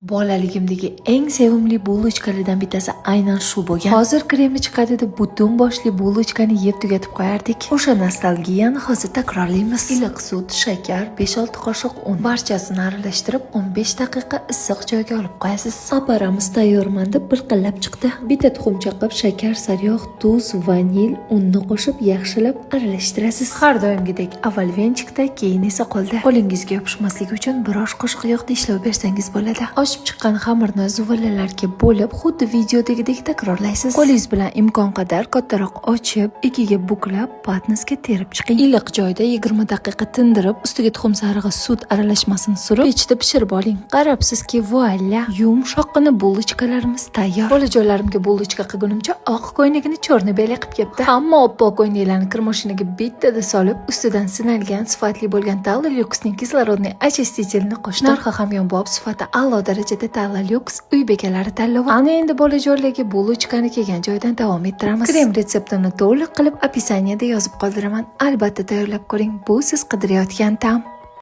Bolaligimdagi eng sevimli булочка lardan bittasi aynan shu bo'lgan. Hozir kremi chiqadi deb butun boshli булочка ni yeb tugatib qo'yardik. O'sha nostalgiyani hozir takrorlaymiz. Iliq sut, shakar, 5-6 qoshiq un, barchasini aralashtirib, 15 daqiqa issiq joyga olib qo'yasiz. Aparamiz tayyorman deb bilqillab chiqdi. Bitta tuxum chaqib, shakar, sariyog', tuz, vanil, unni qo'shib, yaxshilab aralashtirasiz. Har doimgidek avval венчик da, keyin esa qo'lda. Qo'lingizga yopishmasligi uchun bir osh qoshiq yog'da ishlov bersangiz bo'ladi. Oshib chiqqan xamirni zuvalalarga bo'lib, xuddi videodagidek takrorlaysiz. Qo'lingiz bilan imkon qadar kattaroq ochib, ikiga buklab, patnisga terib chiqing. Iliq joyda 20 daqiqa tindirib, ustiga tuxum sarig'i sut aralashmasini surib, pechda pishirib oling. Qarabsizki, вуаля, yumshoqqina булочка larimiz tayyor. Bolajonlarimga булочка qilgunimcha oq ko'ylagini черно белый qilib ketdi. Hamma oppoq ko'ylaklarni kir mashinaga bittada solib, ustidan sinalgan, sifatli bo'lgan Talla Luxning кислородный очиститель ini qo'shdim. Narxi hamyonbop, sifati a'lo darajada. Talla Lux uy bekalari tanlovi. Ana endi bolajonlarga булочка ni kelgan joydan davom ettiramiz. Krem retseptini to'liq qilib описание da yozib qoldiraman. Albatta tayyorlab ko'ring. Bu siz qidirayotgan ta'm.